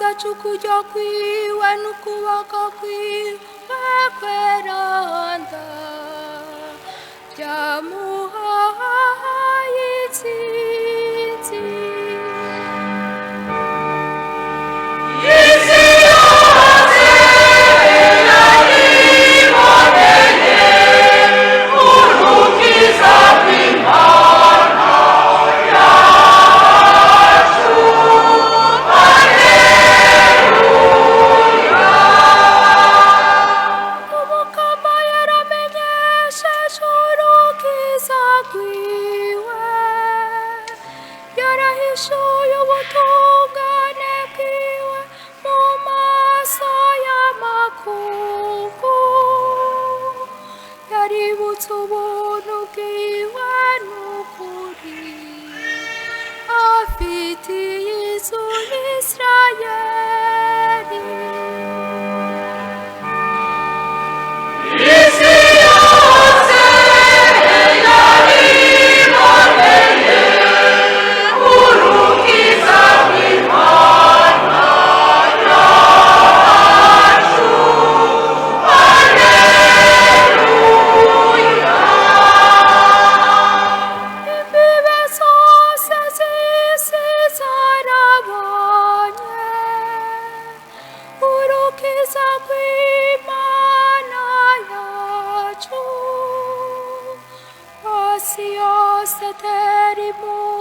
Igitangaza c'ukurya kwiwe n'ukuboko kwiwe kweranda byamuhaye intsinzi. Isi yose yariboneye urukiza rw'Imana yacu. Alleluya. Umukama yaramenyesheje urukiza rwiwe, yarahishuye ubutungane bwiwe mu maso y'amakungu. Yaributse ubuntu bwiwe n'ukuri afitiye inzu y'Isirayeli. Isi yose yariboneye urukiza rw'Imana yacu. Alleluya. Imbibe zose z'isi zarabonye urukiza rw'Imana yacu. Isi yose tera impundu.